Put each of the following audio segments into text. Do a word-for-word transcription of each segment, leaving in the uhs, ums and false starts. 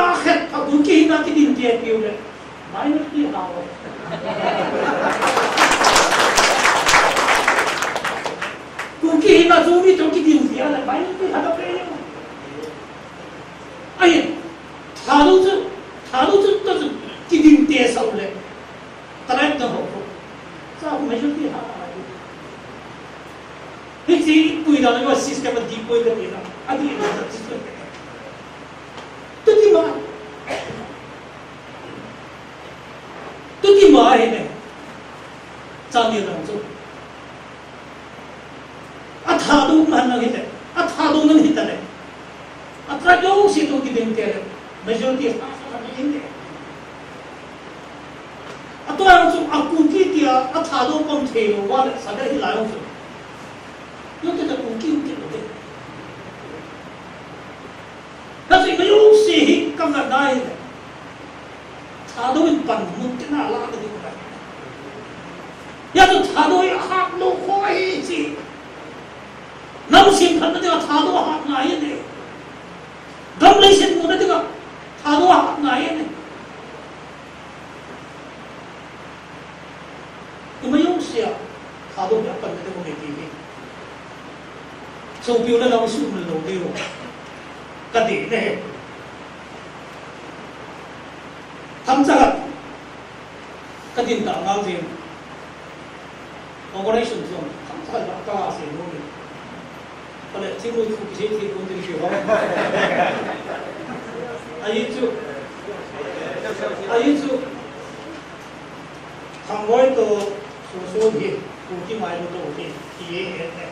Akhet a Kuki hina kidinte piu le, minority ha o. Kuki hina chu mi to kidinte a le, minority ha ta pe yo. Ahin, Thadou chu, Thadou chu to chu kidinte sau le, tribe na ho. Sa majority ha. Hiche pui da na system a dipoi ka ti na. A di na system. Tuti ma. Tuti ma hi ne. Chang ni dang chu. A Thadou man nang hite. A Thadou nang hita le. A tribe jouse to kidinte le. Majority ha sa ni ne. A to ang chu a Kuki tia a Thadou pang thei lo va le sa da hi lai ang chu. Yo te ta Kuki u te lo te. Ka sui ka jouse hi ka ngah nai le. Thadou in pan mun te na la ka ding ka. Ya chu Thadou hi a hak lou kho hi chi. Nam sim phat na ding a Thadou a hak ngai ne. Gam lei sim mun na ding a Thadou a hak ngai ne. Ima jouse a, Thadou hi a pan na ding u nei ti hi. Sopi u le lau sum le lo ding u. Ka ti ne. Tham cha ka. Ka din ta ngal jing. Organization jong tham cha ka ka se lo ni. Ka le chi mu chu ki se ki kun din ki ho. Ahi chu. Ahi chu. Thangboi to Soson hi, Kuki ngailu to hi, hi he he.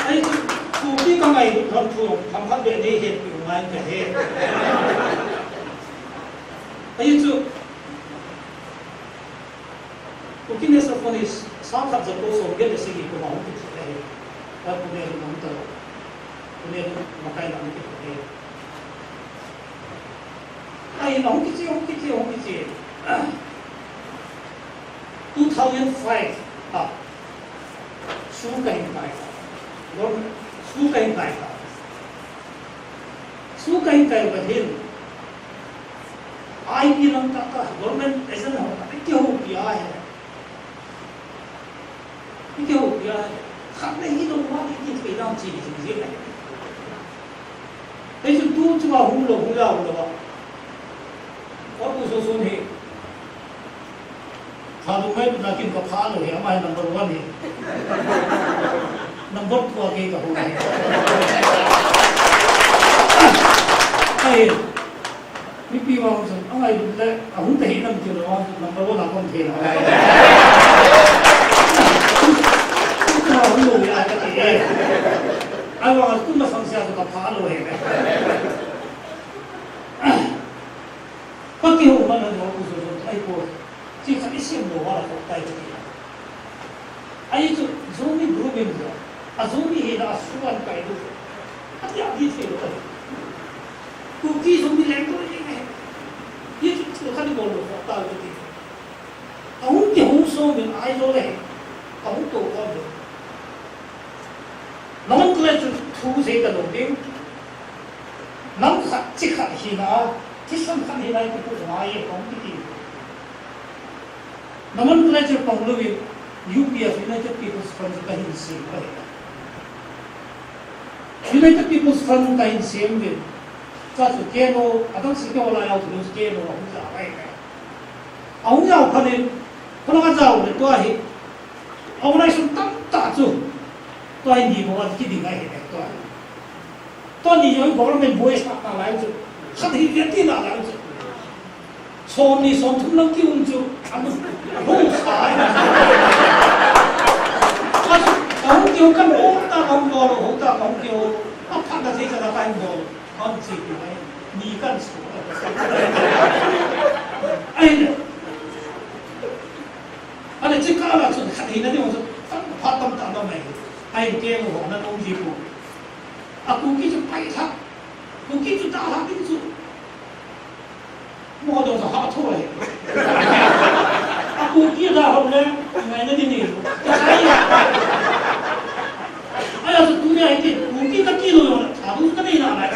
Ahi chu, Kuki ka ngailu tham thu, tham khat be nei he, pi ngai ka he. Ahi chu, Kuki National Front hi, sang khat ja ko som get le sagi ko ma hung kit he. Ka Pune lu hung ta lo. Pune lu makai la hung kit he. Ahi, ahung kiche, ahung kiche, ahung kiche. Two thousand five, ah, school ka hin kai ta. School ka hin kai ta. School ka hin kai ta hin. I P lang ta ta, government agent ho ta, kihoupi ahi. Kihoupi a, khat le hi lou ma, kithei dam chi, chi, chi. Hei chu tu chu a hung lou, hung lou lou a. Ka pu Soson hi. Thadou ngailutna kin ka pha lou hi, ama hi number one hi. Number two a kei ka hung hi. Ai. Mipi vang chun, a ngailut le, a hung ta hi nam ti lo vang chun, number one a kon thei lo. Ka hung lo ya ka ti e. Ai vang a kun masang sia ka pha lo he. Ka kihou man a lo ku so so, ai ko. Chi khat i sem lou va la ko tai ka ti. Ahi chu Zomi group in ja. A Zomi hina a suan kai lou. A ti a ti thei lou. Kuki Zomi leng ko ni ngai. Hi chu chu khat i bol lou ko ta lou ti. A hung ti hung so min ai lou le. A hung to ko lou. Nomenclature thu sei ta lou ding. Nam khat chi khat hina, thisan khat hina i ti pu ngai e kong ti ti. Nomenclature pang lou in U P F, United People's Front, ka hin sem ahi. United People's Front ka hin sem uvin. Ka chu K N O, adang si ke wala yau tu K N O, ahung ja ahi. Ahung ja phanin, phanin ka ja u le tua hi. Organization tamtah chu. Tua hi ni mo a kiding ahi le tua hi. Tua ni jong government boi sa ta lai chu. Khat hi ve ti na lai chu. Som ni som thum lang ki um chu. An ho sa ai. Ka chu, ka hung keu kan ho ta kan bol, ho ta kan keu. A phat na thei ka na kan bol. Kan chi ki ai. Ni kan su. Ai ne. Ane chi ka la chu khat hi na ni mo chu. Phat tamtah na mai. Ai ke mo na nong ji ko. A Kuki chu pai tha. Kuki chu ta ha ding chu. Mo dong sa ha tho le. A Kuki da ho le, ngai na di ni. Ai. Ai a chu tu ni ai ti, Kuki ka ki lo yo, tha du ka nei na lai.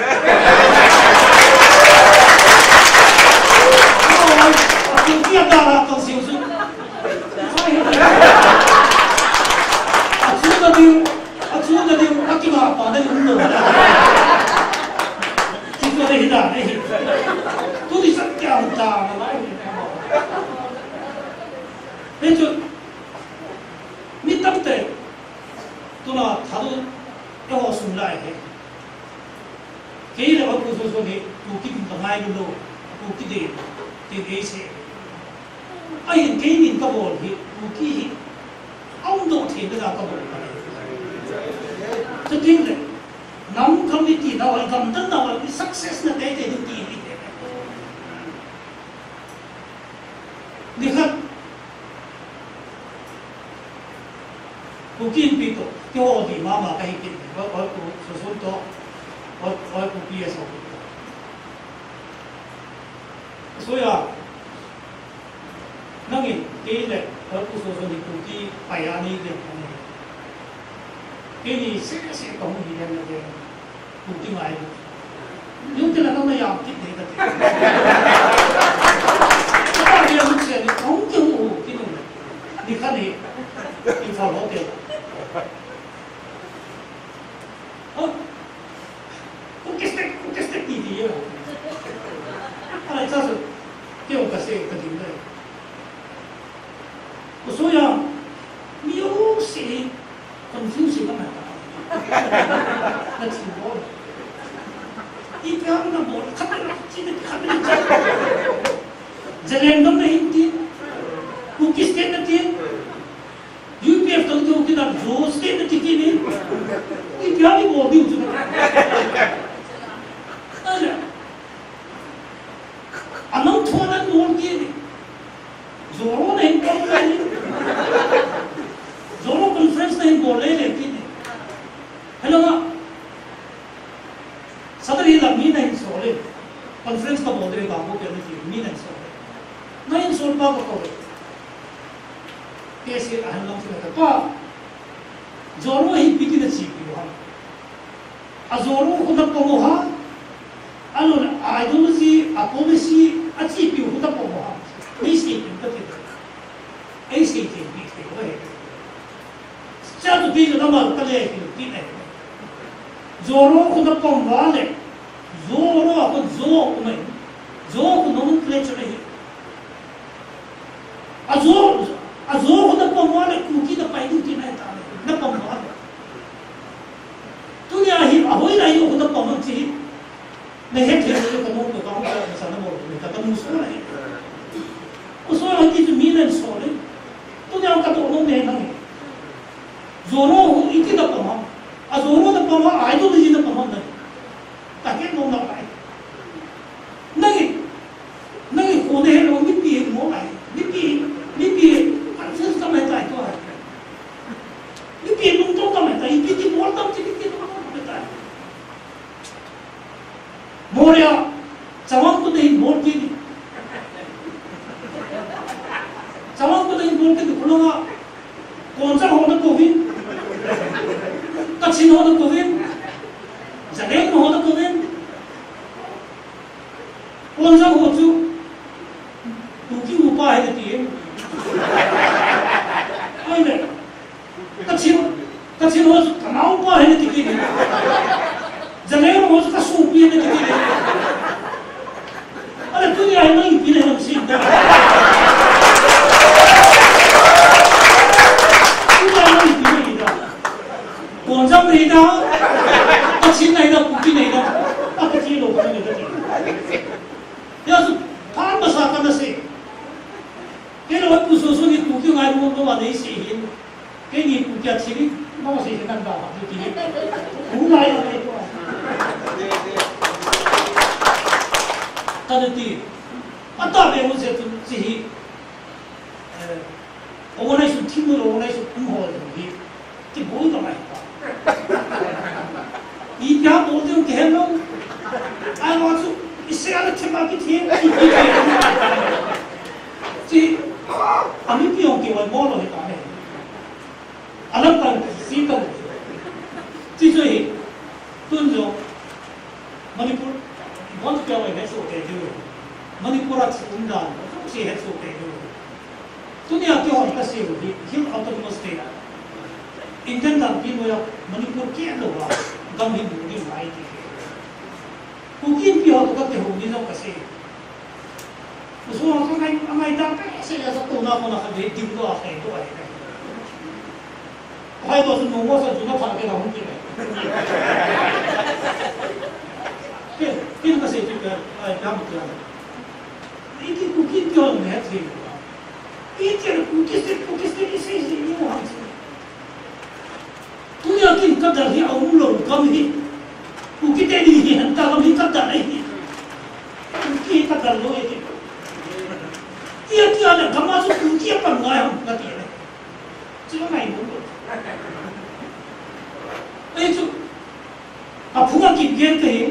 Hichu, mi tamtah, tuna Thadou, eiho sung lai hi. Kei le Pu Soson hi, Kuki ding ka ngailu lou, Kuki ding, tin eisei. Ahin keinin kabol hi, Kuki hi, aumdoh theina dinga kabol ahi. Chuti le, nam committee nau, gamdang nau, success na teitei ding ti hi. Nikhat, Kuki Inpi toh, kihoulim mama kahi kit, oi, oi, Pu Soson toh, oi, oi, Pu P S toh. Soya, nangin, kei le, oi, Pu Soson hi Kuki pai a nei ding, keini sese kamu hi ding na ding. Kuki ngai. Yung kila na mayam kit nei kati. Kaya yung siya ni, "Kung kihu, kinu." Nikhat hi, Imphal hotel. Oh, kung kistek, kung kistek ti ti yun. Alay, sa su, kiyo kasi, kati na. Kuso ya, miyo si, confuse ka mata. Na chibol. Ipi ham nabol, khat na, chini, khat na, chini. Zalengam na Hindi, Kuki state na tin, U P F tang tu kita Zo state na tin ni. Ipi ham ibol diu chu. Ala. Anang thua nan bol kit ni. Zoro na hin bol le ni. Zoro conference na hin bol le le kit ni. Hello ma. Sadar hi la mi na hin sol le. Conference ka bol le ka bol le ni mi na hin sol le. Na hin sol pa ko ko le. Kesi ahan lang sila ka pa. Zoro hi piti na si pi ha. A Zoro khu na pom u ham, alou le ideology, a policy, a chepi khu na pom u ham. Nei sei pi ka ti. Ei sei pi ti thei lou ahi. Cha tu ti na ma ka le pi ti na. Zoro khu na pom uva le. Zoro a khu Zo khu mai. Zo khu nomenclature ahi. A Zo, a Zo khu na pom uva le Kuki na pai diu ti na ta le, na pom uva le. Tunia hi, a hoilai Zo khu na pom uva chi. Na het het le ka mo ko ka mo ka sa na mo, ka ta mo so na hi. Ko so na ti tu mi na so le. Tunia ka to mo me na ni. Zoro khu iti na pom uva. A Zoro na pom uva, a ideology na pom uva na. Ta ke mo na pai. Nang i, nang i khu na helou, mipi hi mo ai. Mipi, mipi, confuse ka mai tai to ai. Mipi lungtong ka mai tai, ipi ti bol tam ti, mipi lungtong ka mai tai. Moria, chawang ko te hin bol ti ni. Chawang ko te hin bol ti ni, khulanga. Konjang ho na kouvin. Kachin ho na kouvin. Zaleng ho na kouvin. Konjang ho chu Kuki upa ahi nati. Ahi le. Kachin, Kachin ho chu kanaopa ahi nati kit. Zaleng ho chu kasopi ahi nati kit. Ala tunia hi nang ipi na hinam sin ta. Tunia nang ipi na hita. Konjang na hita. Kachin na hita, Kuki na hita. Apa ti lo ka na hita. Ya su, phan masa ka na se. Kei le Pu Soson hi Kuki ngai mo mo ma nei se hin. Keini Kuki a thi ni, mo se hin kan da ha ti ni. Hu lai a nei ko. Ka na ti. Ata be mo se tu si hi. Eh, organize thim lo, organize um ho hi. Ti bol ka mai ta. Ipi ham bol ding kihe lou. Ai wa chu, i se ala thim a kithi. Ti, a mipi hung kivon mo lou hi ta ne. Alam tang, si tang. Ti chu hi, tun jong, Manipur, bon pia wai hesoh tei diu. Manipur a thi um dan, si hesoh tei diu. Tunia kihon kasei u hi, Hill Autonomous State. Indian gampi noiya Manipur kit louva, gam hi mu ding ngai ti. Kuki Inpi ho toh kakihou ni jong kasei. Usu ang kangai, angai ta, kasi na sa tuna ko na kadi, ding do, kasi to, ay. Ay, to, sunu mo sa, sunu pa, kaya hong kaya. Kaya, kaya kasi, kaya, ay, kaya mo kaya. Iti Kuki tiyo ang lahat sila. Iti ang Kuki State, Kuki State, isa, isa, yung hang sila. Tunia kin kadal hi aum lou gam hi. Kuki te ni hi han ta gam hi kadal hi. Kuki hi kadal lou hi. Tia tia na gam a chu Kuki a pan ngai ham na ti le. Chu ngai lou. Ei chu. A phung a kin gen te hi.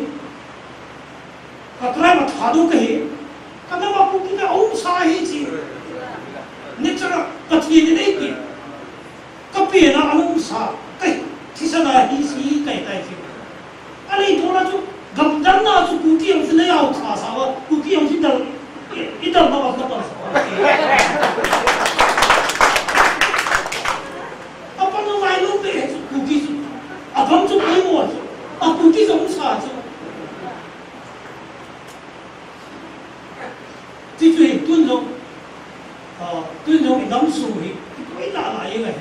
Ka tribe a Thadou kahi, ka nam a Kuki ka um sa hi chi. Natural, Pathen in eipeh. Ka pen a um sa, ka thisan a hi si ka hi tai chi. Ahile tuna chu, gamdang na chu Kuki ang chu na yau tha sa va, Kuki ang chu dal, i, i dal ma va ka pa sa va. A pa no mai lo pe chu Kuki chu. A gam chu poimo chu. A Kuki chu um sa chu. Ti chu hi tun jong, ah, tun jong i dam sung hi, i koi la la i ngai.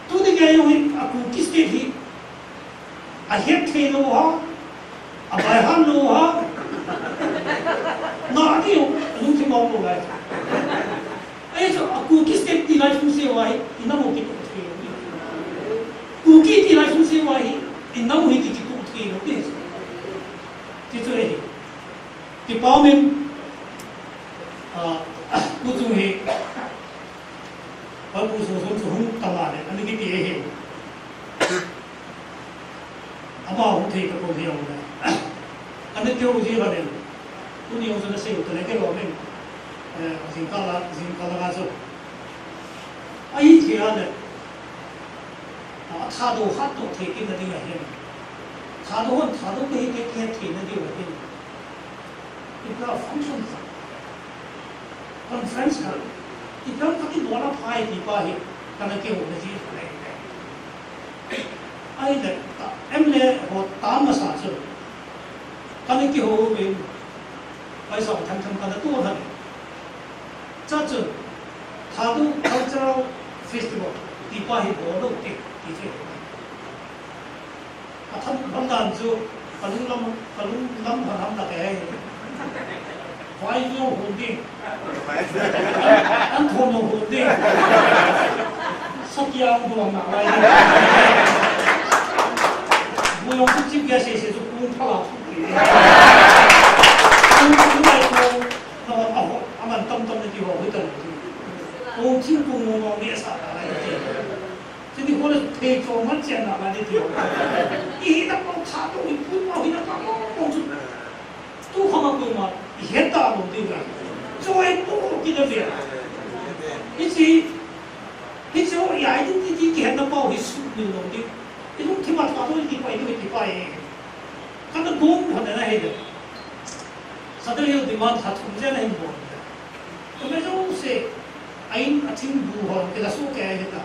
Tuni kei jong hi, a Kuki State hi, a het thei lou ha, a bai han lou ha, na ti jong, a lungthim mong lou lai. Ahi chu, a Kuki State ti lai sung se uva hi, i nam u kitoh thei lou. Kuki ti lai sung se uva hi, i nam u hi kitoh thei lou ti. Ti chu ahi. Kipah in, ah, tu chung hi, Pu Soson chu hung tama le, ani kiti ahi. Ama hung thei tapou hi aum le. Ana kihou ji lhon in. Tuni jong chu nasei u tale kilom in. Eh, jingkah la, jingkah la nga chu. Ahi thei a le. A Thadou hatdoh thei kit na ding ahin. Thadou hon Thadou kahi te kihet thei na diu ahin. Ipi a function khat, conference khat, ipi a khat ibol a phai ti pa hi, kana kihou na ji khat ahi. Ahile, ta, M L A ho tam masa chu, kana kihou uvin, paisa them them kana to lhon. Chuchun, Thadou Cultural Festival, ti pa hi bol lou te, ti chu. Atham lhon dan chu, kalung lam, kalung lam lhon ham na kei. Vai jong hon ding. An thom jong hon ding. Sakia ang duang na lai. Bu jong chu chip ya se se chu kung phala chu. Kung, kung lai kung, na wan a ho, aman tam tam na ti ho, hui tan. Kung ching kung mo mo ni sa ta lai ti. Chuni hole thei cho man chen na la ni ti. I hi na ko tha to i pu ma hi na ka mo mo chu. Tu kha ma ko ma i het ta lo ti na. Cho e pu ki da bia. I chi, i chi o ya i ti ti ki het na pa hi su ni lo ti. I lungthim a tha to i ti pa i ti pa e. Ka na gong pha na he de. Saturday demand tha thum chen na hin bol. Ka me jo se, a in a thing bu ho, ke la su ke ai ta.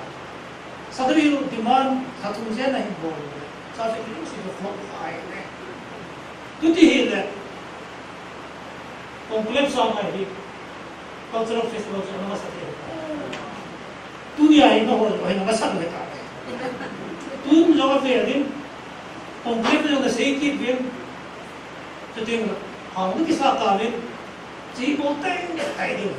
Saturday demand tha thum chen na hin bol. Sa se ki se ko khop ai ne. Tu ti hi le. Conclave sa mai hi. Cultural festival sa na ma sa te. Tunia hi na ho, hi na ma sa le ta. Tun lo ve din. Conclave lo na sei ki vin. Chuting hang na kisa ta vin. Chi bol teng teng ding.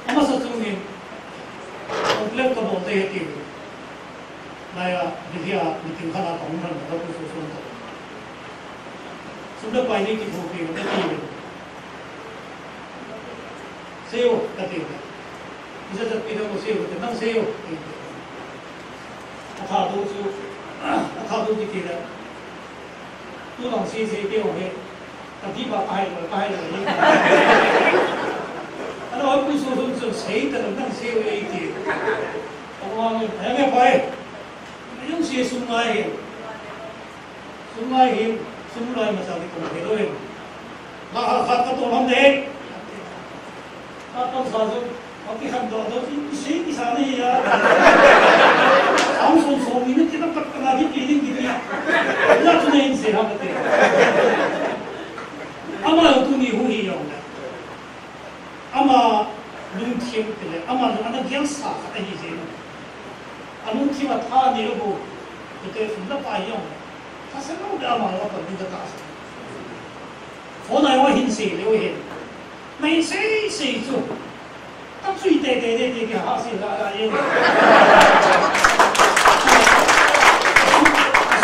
Amasa chungin, complain kabol tei ati. Naya, Delhi a meeting khat a kahung lhon a, ka pu Soson toh. Sum le pai ni kithopi u kati. Seiyo, kati. Ijat jat pi dang u seiyo, kati. Nang seiyo, kati. Athah dou chu, athah dou kiti le. Tulang sei sei te ho hi. Kati ba kahai lo, kahai lo. Ano, pu Soson chu sei ta nang sei u ei ti. Ano, ano, ano, pai. Yung sei sum ngai. Sum ngai hi, sum lai masa ni kong helo hi. La ha khat ka to ham de. Ka to sa jo, ka ki khan do do si, si, si sa ni ya. Ang sung sung ni na kita pat kana ki ki ding ki dia. La tu na in se ha ka te. Ama lo tu ni hu hi yong na. Ama lungthim ti le, ama lung ana gel sa khat ahi jeh in. A lungthim a tha ni lo bo. Ti te sum la pa hi yong. Tha se lo da ama lo pa ni da ta sa. Phone a jong hin sei leu hen. Mai sei sei chu. Ka chui te te te te ke ha sei la la ye.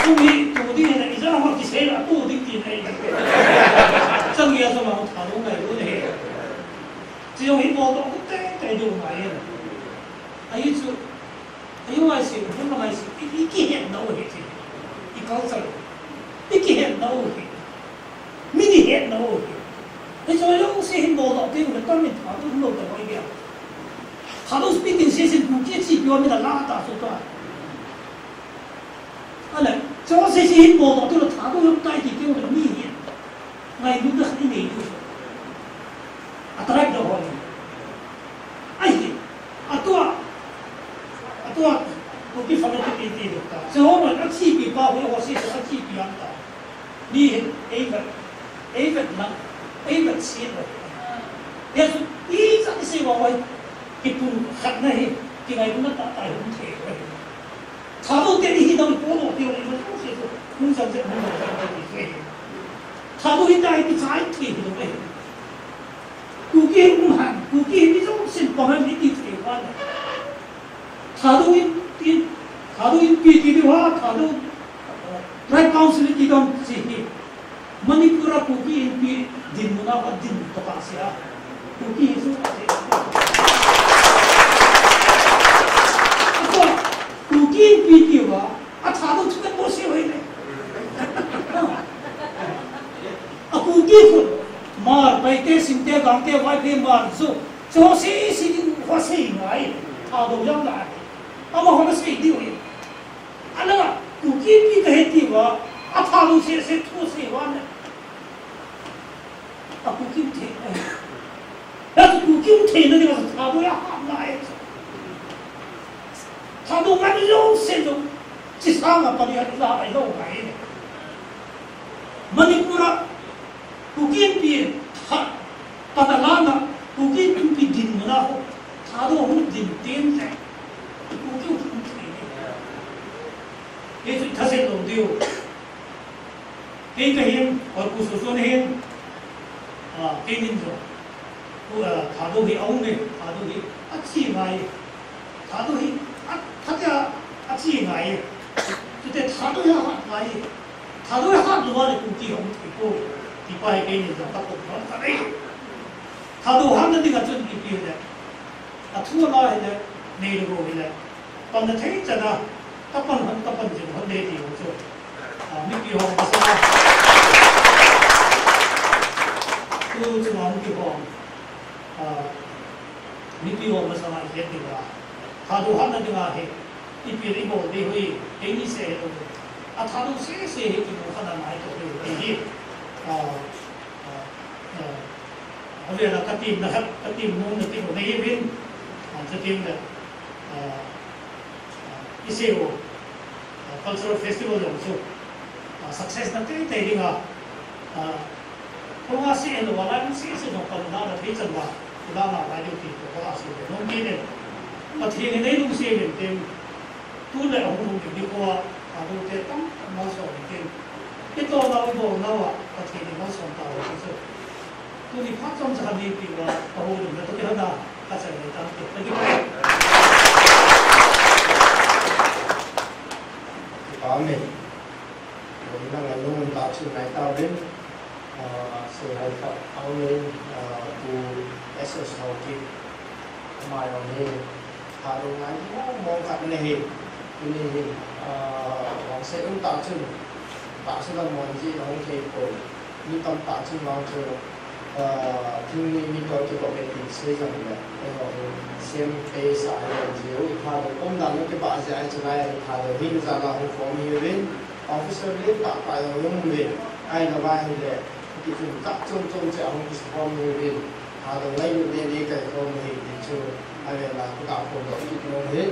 Sum hi tu ding na ija ho ki sei la tu ding ti na ye. Chang ya so ma tha lo ngai lo ne. Chi jong hi bol to te te do ngai ye. Ahi chu. Ahi ngai sei, bul ngai sei. I, i kihet na u hi chi. I culture. I kihet na u hi. Mi ni het na o. Hiche jouse hin bol doh teng le, tah min Thadou hung lou ta hoi bia. Thadou speaking session Kuki a chepi uva mi la la ta so ta. Ale, hiche jouse hin bol doh teng le Thadou jong tai ti teng le mi hi. Ngailut khat i nei diu. A tribe doh hoi. Ahi. Atua. Atua. Kuki fanatic ti ti doh ta. Hiche ho ma a chepi pa ho ho session a chepi am ta. Mi hin, ei vet, ei vet lang, ei vet si lo. Jesu, i sa i si wa wai, kipun khat na hi, kingailutna tah tah hung thei lo. Thadou te ni hi dang po lo te lo, i ma thong si lo, hung jam je, hung jam je, hung jam je. Thadou hi tai ti chai thei lo mai. Kuki um han, Kuki hi mi jong sin pa han ni ti thei wa. Thadou in, in, Thadou Inpi ti diu ha, Thadou, uh, Tribe Council ti dong si hi. Manipur a Kuki Inpi dinmun a va din to ka si a. Kuki hi su ka si. Atua, Kuki Inpi ti va, a Thadou chu ka ko si hoi le. A Kuki khu, Hmar, Paite, Singte, Gangte, Vaiphei, Hmar, Zo, Chu sese ding, ho sei ngai, Thadou jam lai. Amaho na sei diu hi. Ana, Kuki Inpi kahi ti va, a Thadou sese thu sei va na. A Kuki thei. Ya Kuki thei na ding a Thadou ya ha ngai. Thadou ngai lo se lo. Chi sanga pa ni a la ai lo ngai. Manipur a Kuki Inpi, ha, Patalan a, Kuki Inpi dinmun a ho, Thadou hung din tin le, Kuki hung thei ni. Kei chu thaset lou diu. Kei kahin, or Pu Soson hin, ah, kei nin jo. Pu, ah, Thadou hi aum e, Thadou hi achi ngai. Thadou hi a, phatea achi ngai. Chute Thadou hi ahat ngai. Thadou hi ahat lou le Kuki hung thei poi. Ti pa hi kei nin jong ka pom lhon ka nei. Thadou hatna dinga chun ipi le. Athu ala hile, nei le gou hile. Panna thei chana, ka pan hon, ka pan jing hon nei ti ho chu. Ah, mipi ho masanga. Tu chunga mipi ho. Ah, mipi ho masanga i het ding a. Thadou hatna dinga hi. Ipi le ibol ding hui, keini seh hilou. A Thadou sese hi kimu khat a ngai to hi, ti hi. Ah, ah, ah, avela ka timna khat, ka tim nomna ti ko nei uvin. Ah, chuti le, ah, ah, i seh u, ah, cultural festival jong chu, ah, success na teitei ding a. Ah, Kong a seh lou, a lai sese jong pan na na thei chan ba, i la na lai ding ti ko a seh le nom ti le. Pathen in ei lungset in tin, tu le hung lung ding ko a, a lung te tam tam malsom in tin. I to nau, i bol nau a, Pathen in malsom tao ti chu. Tuni phat chomcha khat ni ti uva, ka houlimna toh kilhona, ka chai ni tang ti, ka kipah e. Amen. Nang a lung um tah chu ngai tauvin, ah, sei hai khat a um in, ah, Pu S S Haokip, ama jong hi, Thadou ngai mong mong khat ana hi, tuni hin, ah, vangset um tah chun, tahsa lam mon ji na hung thei poi, mi tam tah chun vang chu, ah, thing ni mi toh kibol ve ti sei jong le, eiho hi, sem pe sa jong ji u, Thadou um dan u kibah jeh a chu ngai Thadou hin jana hung form hi uvin, Officer le tah tah jong um ve. Ahilou va hile, ti chun tah chom chom che ahung kiform hi uvin. Thadou ngailut le le kai form hi ti chu. Ahile la ka form lo ti nom hin.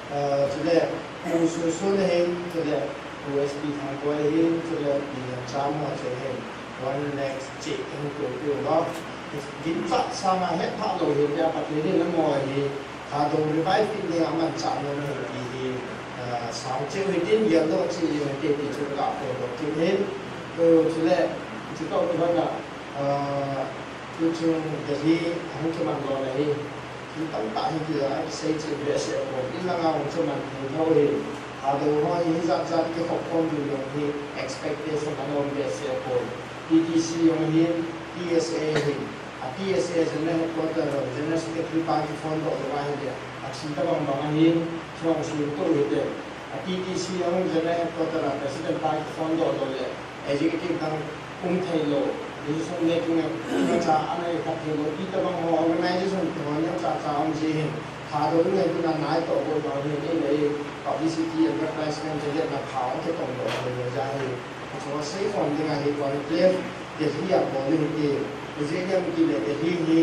Chule, Pu Susun hin, chule, Pu S P Thangkoi hin, chule, Pi Lamcham ho chu hin, one lakh cheh hung tou tou uva. Ginchat sanga hetphah lou hin, tia Pathen in amaho hi, Thadou revive in ding a manchah nom ahi ti hi, ah, sang cheh u hitin, geldoh cheh jing u hite ti chu ka phongdoh kit in. Chule, chutoh kilhon a, ah, tuchung Delhi ahung kiman lona hi, thil tamtah hi ti a kisei cheh behseh pon, in langa hung chu man thei lou hi. Thadou ho hi hijat jat kikhop khom ding jong hi expectation ana um behseh pon. T T C jong hin, T S A hin, a T S A General Headquarter, General Secretary pa kiphone doh lou ahile, a thi tabang bang ahin, chong sum to hite. A T T C jong General Headquarter a President pa kiphone doh lou le, executive dang um thei lou, decision making a, neocha ana khat thei lou, ti tabang ho organization ho neocha cha um ji hin, Thadou ngailutna nai toh bou bang hin, ei le ei publicity, advertisement, te le na pha ong te tong lou, le le ja hi. Chu sei khom ding ahi, conclave Delhi a bol u hite, Delhi a mi ti le Delhi hi,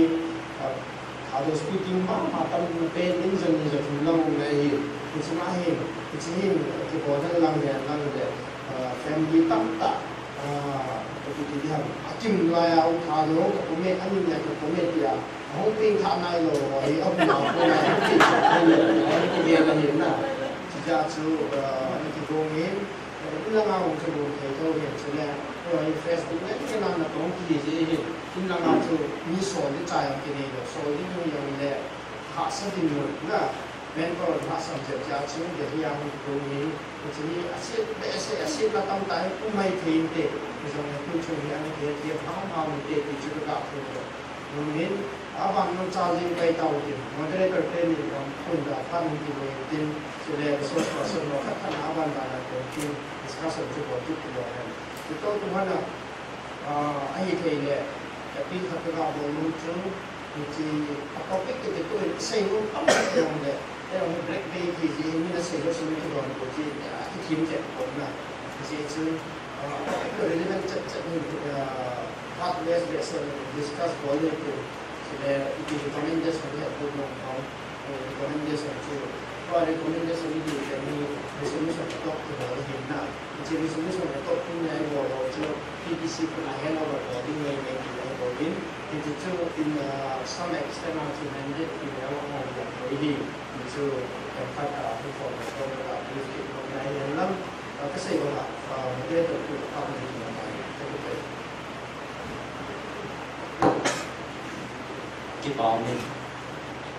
ah, Thadou speaking mama tam pen in jan ni ja thum lang um le hi, hiche ma hin, hiche hin, kibol hen lang le, lang le, ah, family tamtah, ah, ipi ti diham, akim lai a um Thadou, ka pum e, ani nia ka pum e tia, ahung peng tha nai lou, hi, ahung nau ko nai, ahung peng tha nai lou, hi, kigel ahi na. Chijeh chu, ah, kigong in, in langa hung chu gon thei tho hin chule, hoi Facebook le, kei na na tong ti ji hin, in langa chu mi sol di chai ang kinei lou, sol di jong jong le, hahsa dinmun na, manpower hahsam jep jeh a chu, Delhi a hung gon hin, hiche hi, aset behseh, asetna tamtah hi, um mai thei inte, hijong le tuchung hi, ana kihet diu ham ham inte, ti chu ka phongdoh nom in, aban nung charging kai tau tin, moderator te ni lam phun da phan hung kilou tin, chule resource person ho khat khat na aban dan a kon tin, discussion chu bol kit kilou hen. Chutoh kilhon a, ah, ahithei le, appeal khat ka ga bol nom chu, hiche, a topic kiti tu in, sei nom tam jong le, eh, Black Bay kiti, mi na sei lou, sei lou kidon ko ji, a kithem jep ko na, hiche chu, ah, topic relevant chet chet hi, ah, hard west vessel discuss bol le tu, chule, ipi recommendation le, tu nom ko, eh, recommendation chu, tua recommendation hi, hi, resolution adopt kibol ahin na. Hiche resolution adopt ding a ibol ho chu P T C koma handover bol ding ahi, ahi, ahi bol in. Hiche chu in, uh, some extent a chu mandate kibol a hung ding ahi. Hichu kan khat a, uh, reform a, uh, brief kibol na hi hen lang. Uh, kasei bang a, uh, moderator tu a, uh, Kipa umin.